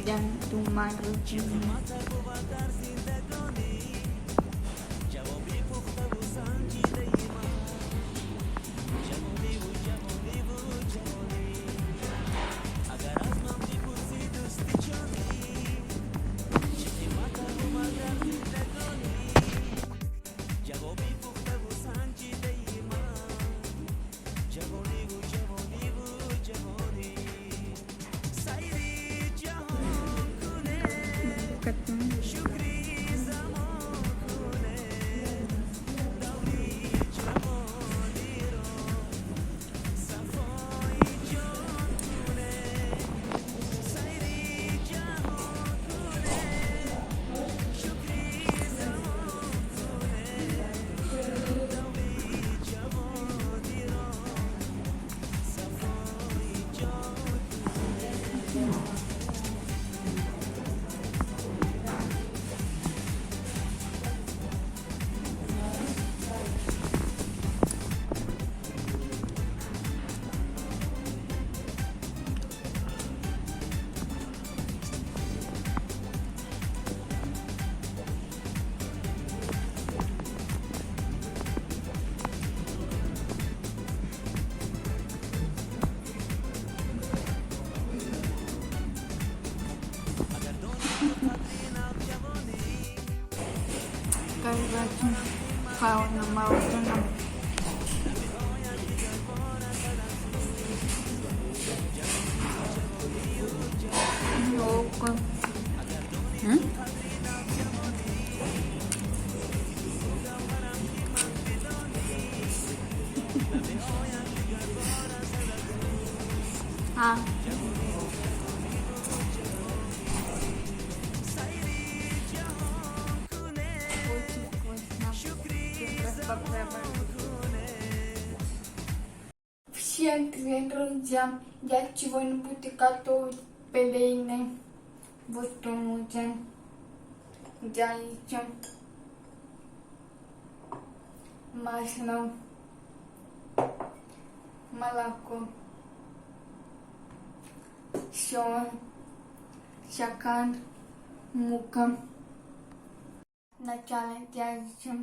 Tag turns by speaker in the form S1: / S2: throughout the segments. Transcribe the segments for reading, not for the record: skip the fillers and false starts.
S1: Гандум мороженое. Короче, холодно мороженое. Ёлка.
S2: М?
S1: А. Очень вкусно. Сейчас попробуем. Всем привет, друзья! Я сегодня буду готовить пельмени. Вот что нужно. Яйца, масло, молоко, соль, сахар, мука. Сначала яйца.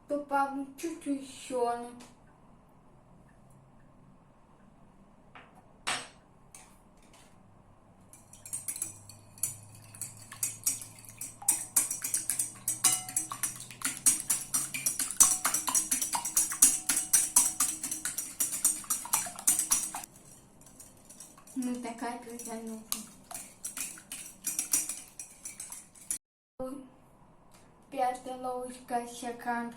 S1: Добавлю чуть-чуть соли. Ну, такая красивая. Пятая ложка сахара.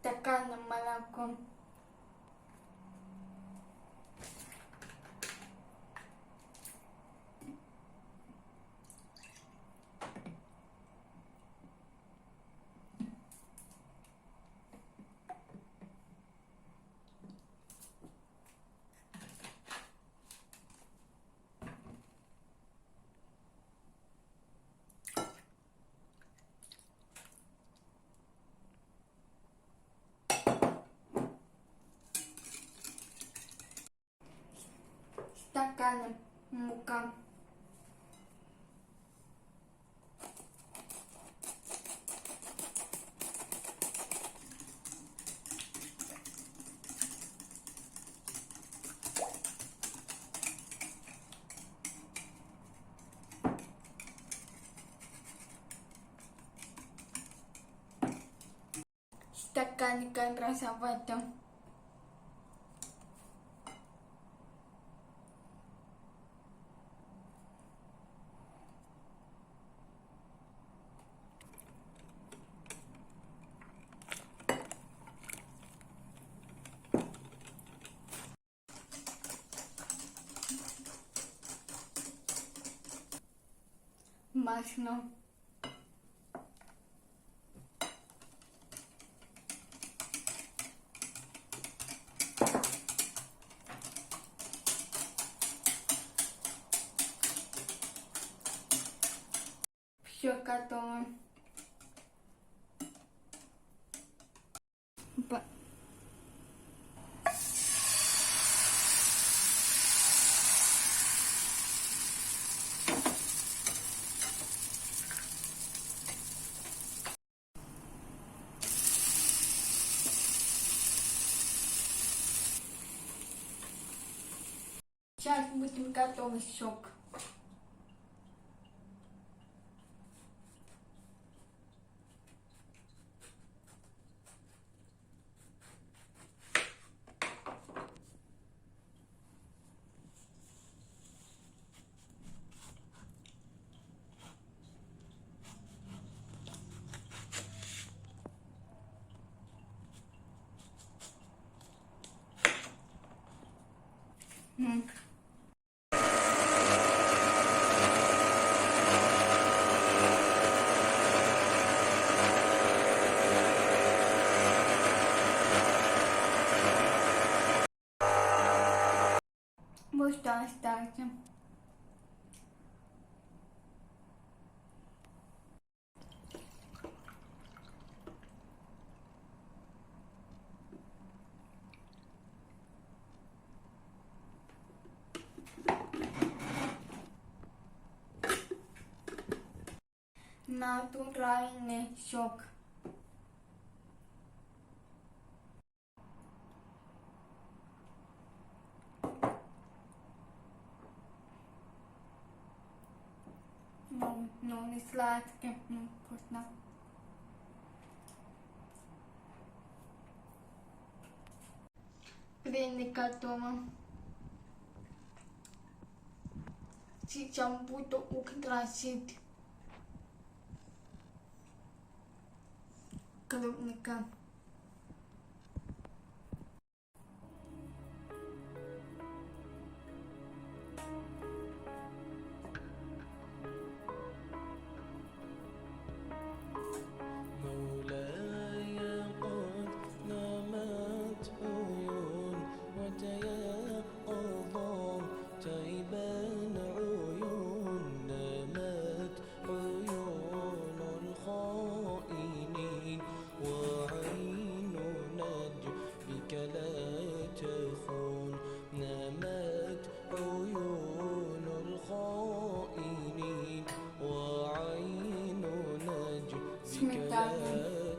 S1: Стакан молоко. Стаканом мука. Такая красота. Масло. Все готово. Сейчас будем готовить сок. Вот что остался. Натуральный сок. Ну, не сладкий, ну, вкусно. Блины готовы. Сейчас буду украсить клубника.
S2: مولاي قد نامت عيون وتيقظا تيبان عيون نامت عيون الخائنين وعين نجبك لا تخون نامت عيون الخائنين وعين نجبك
S1: Сметана.
S2: لا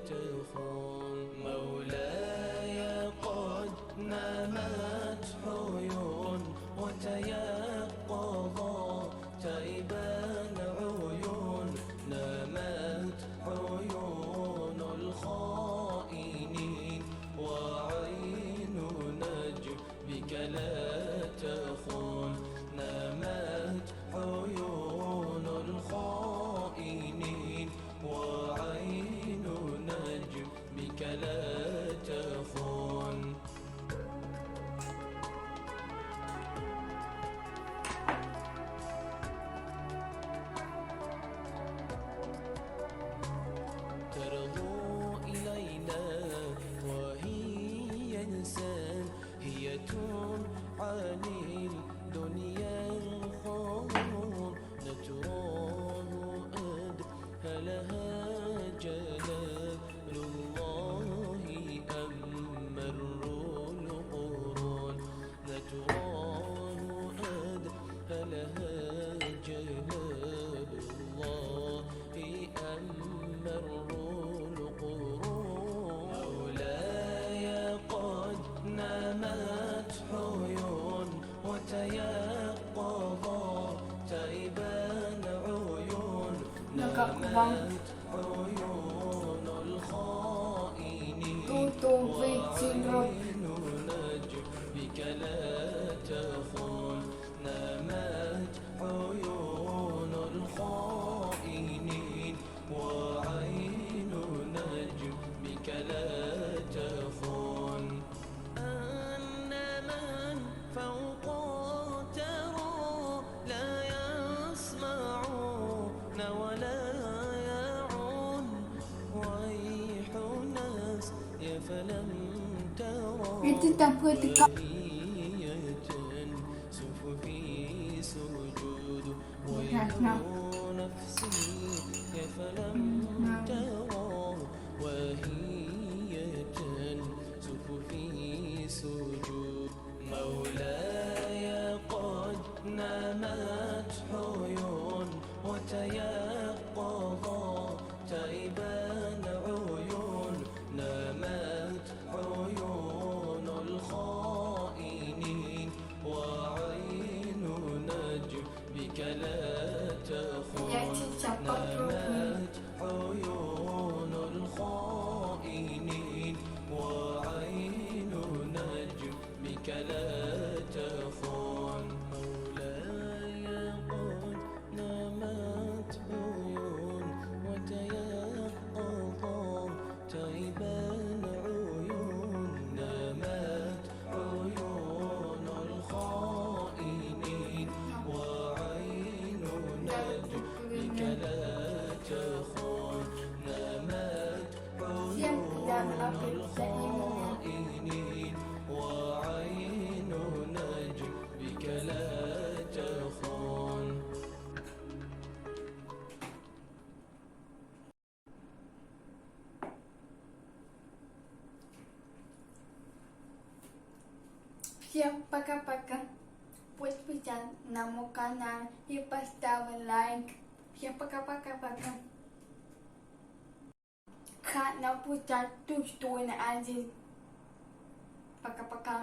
S2: تخون مولاي قد نامت عيون وتيقظا تيبان عيون نامت عيون الخائنين وعين نجبك لا تخون نامت عيون الخائنين وعين نجمك لا تخون. ترنو إلينا وهي إنسان هي عن الدنيا الخون نتراه أدهلها جلال الله أم القرون نتراه أدهلها جلال الله أم القرون مولاي قد نامت عيون وتيقظا تيبان عيون
S1: Ну как вам?
S2: نامت عيون الخائنين
S1: Тут Товитинро.
S2: وعين نجمك لا تخون. نمت عيون الخائنين وعين نجمك لا تخون. أن من فوق ترى لا يسمعون ولا يعون. ويح ناس يا فلم ترى
S1: Это такой
S2: وهي تنسف في سجود. ويح نفسي يا فلم ترى وهي تنسف في سجود. مولاي قد نمت عيون وتيقظا تائبان عيون. نمت عيون الخائنين وعين نجمك لا تخون.
S1: Я сейчас попробую.
S2: نمت عيون الخائنين وعين نجمك لا تخون. مولاي قد نمت عيون وتيقظا تائبان عيون. نمت عيون الخائنين وعين نجمك لا تخون. نمت
S1: Всем
S2: عيون
S1: приятного аппетита и меня.
S2: الخائنين وعين نجمك لا تخون.
S1: Всем пока-пока. Подписывайтесь на мой канал и поставь лайк. Всем пока-пока-пока. Канал будет 1. Пока-пока.